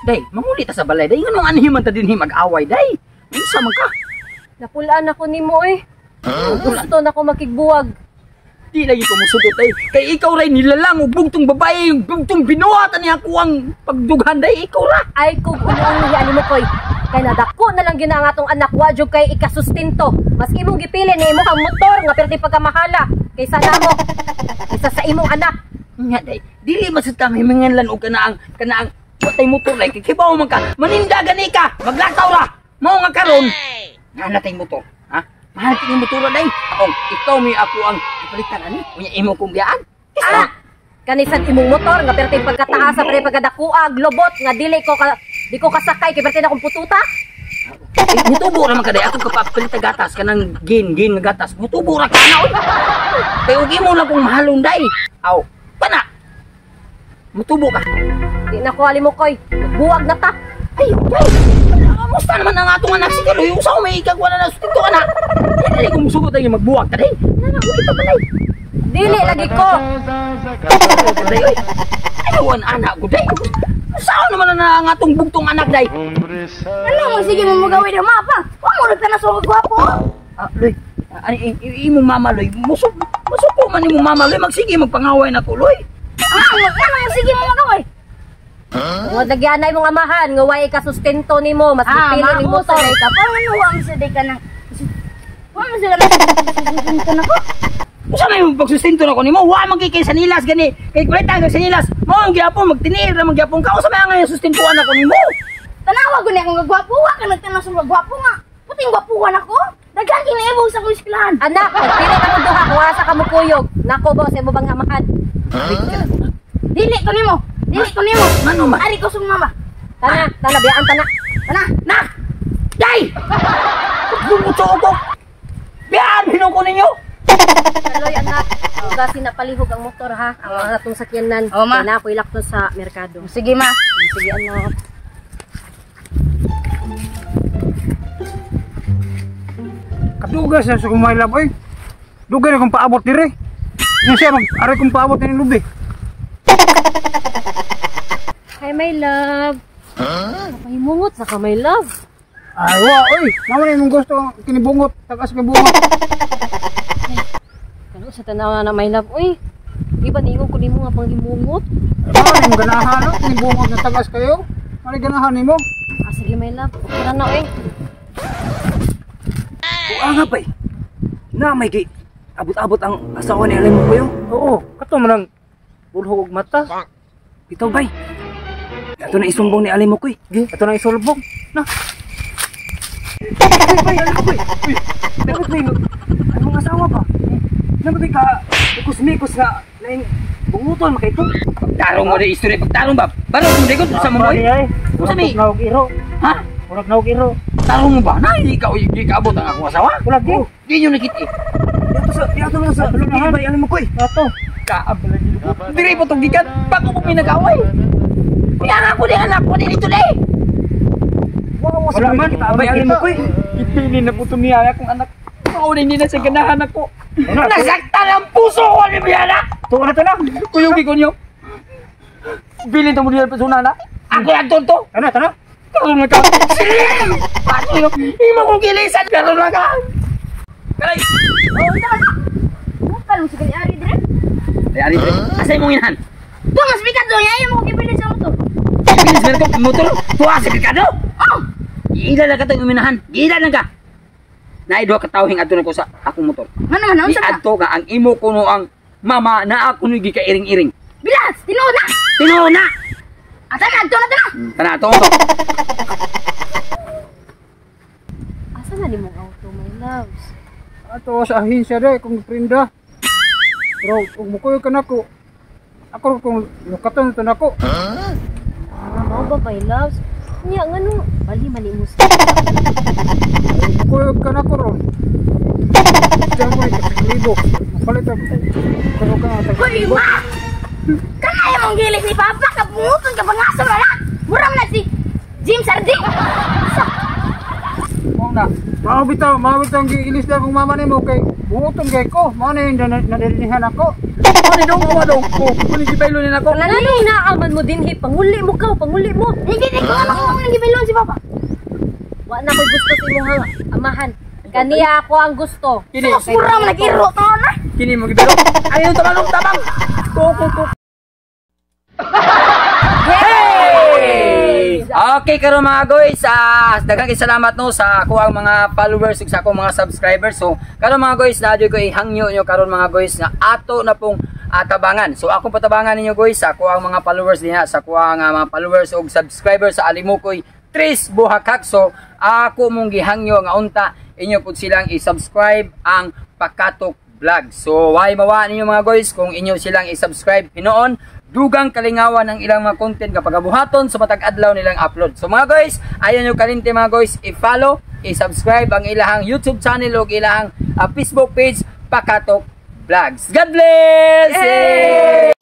Day, manguli ta sa balay. Day, nganong anhi man ta dinhi mag-away, day? Unsa man ka? Napulaan ako nimo eh. Gusto na ko makigbuwag. Di lagi ko musugot, day. Kay ikaw ray nilalang og bugtong babae, bugtong binuhatan niya ako ang pagdughan, day. Ikaw ra. Ay kog ulo ni mo koy. Kay nadako na lang gyud ang atong anak, wa jud kay ikasustento. Mas imong gipili ni imo kang motor nga perti pagkamahala kaysa namo. Kaysa sa imong anak. Nga day, dili man sa tamiminganlan og kanaang watay motor lay kay kibaw man ka. Maninda gani ka, maglakaw ra. Mao nga karon. Nga natay motor, ha? Mahal kini motor day. Ong ikaw may ako ang ipalitan ani. Unya imo kong biyaan. Ah, kanisan imong motor nga perti pagkataas sa perti pagkadakuag lobot nga dili ko ka di ko kasakay kay perti na akong pututa. Eh, mutubo ra man ka day, ako kapapalit og gatas kanang gin nga gatas. Mutubo ra ka na oy. Kay og imo lang kong mahalon day. Aw, pana. Mutubo ka. Di na ko alimo koy. Magbuwag na ta. Ay, day. Kamusta naman ang atong anak si Kaloy? Usa ko may ikagwa na sustento ana. Dili ko musugot ay magbuwag ta day. Nana ko ito balay. Dili lagi ko. Day oy. Ayaw ang anak ko day. Saan naman na ang atong bugtong anak day? Ano mo sige mo magawin na mapa? Wa mo na sa gwapo. Ah, Loy, ani imong mama Loy, musuko man imong mama Loy, magsige magpangaway na ko Loy. Ah, ano mo sige mo magaway? Tungod nagyanay mong amahan nga way ikasustento nimo, mas gipili ning motor. Ka pa ano wa mo sa ka nang wa mo sila sustento nako. Usa may pagsustento nako nimo, wa man kay sa nilas gani. Kay kulitan kay sa nilas, mao ang gyapon magtinir ra man gyapon ka. Usa may ang sustentuan nako nimo? Tanawa gud ni akong gwapo, wa ka nagtanaw sa gwapo nga. Puting gwapuhan ako. Daghan kay naibog sa akong eskwelahan. Anak, pili ka mo duha kung asa ka mo kuyog. Nako ba sa imo bang amahan? Dili ko nimo. Dili ko nimo. Ngano man? Ari ko sa mama. Tana, tana biyaan tana. Tana. Nak! Day! Lumuto ko. Biyaan hinuon ko ninyo. Kaloy anak, kasi napalihog ang motor ha. Ang mga atong sakyanan. Oh, ma. Kaya na ako ilakton sa merkado. Sige ma. Sige anak. Kadugas na sa kumailab oy. Dugay na kong paabot dire. Nga siya mag aray kong paabot ni lubi. Hi my love. Huh? Pahimungot sa ka my love. Ay wa oy, mao na imong gusto kinibungot, tagas kay bungot. Kano sa tanaw na my love oy. Di ba niingon ko nimo nga panghimungot? Mao na imong ganahan no, kinibungot na tagas kayo. Mao na ganahan nimo. Ah, sige my love, okay ra na oy. Kuha nga pay. Na may kay abot-abot ang asawa ni Alim mo kayo. Oo, kato man ang bulhog og mata. Bitaw bay. Ato na isumbong ni Alim mo koy. Gi, ato na isulbong. Na. Bay, bay, Alim mo koy. Uy, dapat may anong asawa ba? Dapat may ka mikos-mikos nga laing bunguton makito. Pagtarong mo na istorya, pagtarong ba? Barong mo dikot sa mo boy. Unsa may? Naog iro. Ha? Murag naog iro. Tarong mo ba? Na hindi ka abot ang akong asawa? Wala gi. Di nyo nakita eh. Diato na sa bay Alim mo koy. Ato. Kaab lagi. Diri po tong gikan. Bago ko pinag-away. Kaya nga ako ni anak ko dito day. Wa Wala man. Bay Alim mo koy. Ipili na po ito niya akong anak. Mauna hindi na siya ganahan ako. Nasaktan ang puso ko ni Biana. Tuwa na to na. Kuyugi ko niyo. Bilin ito mo diyan persona na. Ako lang tonto. Tana, tana. Karoon na ka. Paano yun? Ima kong kilisan. Karoon na ka. Karay. Oh, unsa man? Bukan mo sige ari dire. Ay, ari, ari. Asa imong inahan? Tuwa mas bigat do niya mo gipili sa motor. Bilis meron ko motor. Tuwa sa Ricardo. Oh, Giila lang ka itong iminahan. Giila lang ka. Naidwa ka tawhing adto na ko sa akong motor. ngano man unsa Di ka? adto ka ang imo kuno ang mama na ako ni gikairing-iring. Bilas, tinuod na. Tinuod na. Ata na, adto na tana. Tana to to. Asa na nimong auto my loves? Ato sa ahinsya de kung prinda. Pero ug mukuyo ka nako. Ako kung lukaton to nako. Ah, mao ba my loves? Nya ngano bali man nimo sa. Mukuyo ka nako ron. Diyan ko ni libo. Palit ako. Pero ka tag Uy, ma! Kanaya mong gilis ni Papa, kapunguton ka pangaso na lang. Mura man na si Jim Sardin. Sa, Mao na. Mao bitaw ang giilis na akong mama nimo kay buoton kay ko. Mao na yung nadilinihan ako. Ani dong, awa dong. Oh, kuni gibaylon ni nako. Nganong naaman mo dinhi, panguli mo ka, panguli mo. Hindi ko ano kung nang gibaylon si Papa. Wa na ko'y gusto sa imong amahan. Kaniya ako ang gusto. Kini, Sus, mura man nag-iro to na. kini mo gibaylon. Ayaw tabang, tabang. Ko, ko, ko. Hey! Okay karon, mga guys, daghang kay salamat no sa ako ang mga followers ug sa akong mga subscribers. So karon, mga guys, naa ko ihangyo nyo karon, mga guys, nga ato na pong tabangan. So akong patabangan ninyo, guys, sa ako ang mga followers dinha, sa ako ang mga followers ug subscribers sa Alimukoy Tris Buhakak. So ako mong gihangyo nga unta inyo pud silang i-subscribe ang Pakatok Vlog. So why mawa ninyo, mga guys, kung inyo silang i-subscribe hinuon dugang kalingawan ang ilang mga content kapag buhaton sa matag adlaw nilang upload. So mga guys, ayaw nyo kalimti, mga guys, i-follow, i-subscribe ang ilahang YouTube channel ug ilahang Facebook page, Pakatok Vlogs. God bless! Yay!